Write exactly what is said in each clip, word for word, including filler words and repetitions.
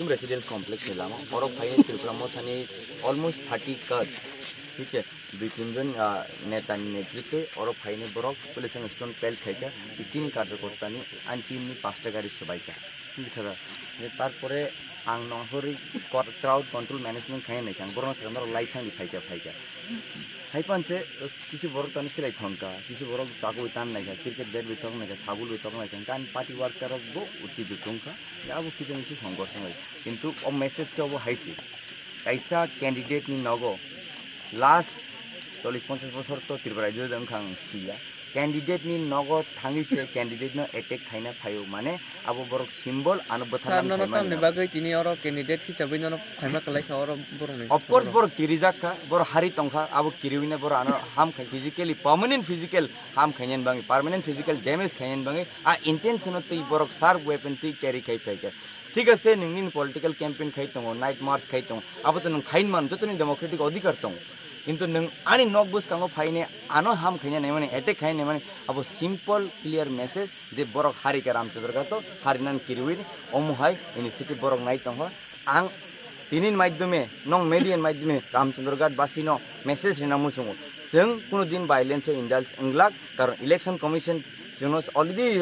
Residence complex ni lama, oro phaini Tripura Mothani almost thirty cars, thik se, dui tin jon, ah, neta ni netritwe oro phaini borok police ang stone pelt khaikha, chini karjokorta ni ani team ni pasta gari swbaikha, bujikha da? Tarpore ang nongkhorwi kor-, crowd control management khaina naikha, ang borokno sakha norok lai thangdi phaikha, phaikha. Hai panse, kisu borok tani silai thangkha, kisu borok chakwi tan naikha, cricket bat bai tok naikha, sabul bai tok naikha, kan party worker rok bo utti jutungkha, abo kisa misi songkor songai. Kintu o message khe obo hai se, kaisa candidate ni nogo last chollish ponchash bosor to Tripura rajyo de wngkha ang siya, candidate ni nogo thangwi se candidate no attack khaina phaio, mane abo borok symbol ano bwtharna Sir, nono phaimani tamni abo. Bagwi tini oro candidate hisabai nono phaima kwlai kha oro borokni Of course, borok. Borok tirijak kha, borok hari tongkha, abo kiriwina borok ano ham khai physically, permanent physical ham khainani bagwi, permanent physical damage khainani bagwi, a intention o twi borok sharp weapon twi carry khai phaikha. Thik ase, nini political campaign khai tongo, night march khai tongo, abo to nwng khain man, joto ni democratic odhikar tongo. Kintu nwng ani nok bwskango phaine ano ham khaina naimani, attack khaina naimani, abo simple clear message je borok hari kha Ramchandra Ghat o, hari nan kiriwi omo hai initiative borok nai tongkha. Ang tini ni maidyome, nong media ni maidyome Ramchandra Ghat basi no message rina muchungo. Chwng kuno din violence o indulge wnglak, karon election commission chwngno already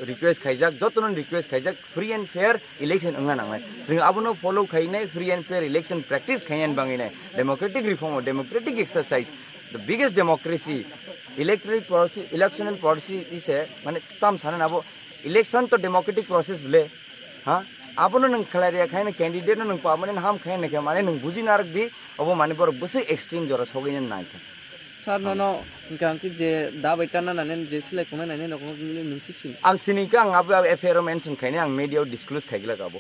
request khaijak, jotono request khaijak, free and fair election wngna nangnai. Chwng abono follow khainai, free and fair election practice khainani bagwi nai. Democratic reform o, democratic exercise, the biggest democracy, electoral policy, electoral policy is a, mane, tam sana abo election to democratic process bole, ha? Abono nwng khlai rwya khaina candidate no nwng permanent ham khaina khe, mane, nwng buji narwk di, abo mane borok bwswk extreme jora sogwi nai kha. Sir, nono hwnkhe ang khe je da bai tanna nai nai, je silai khongnai nai nai, nokhorok nini nwng si sini. Ang sini khe ang abo, abo F I R o mention khainai, ang media o disclose khai glak abo.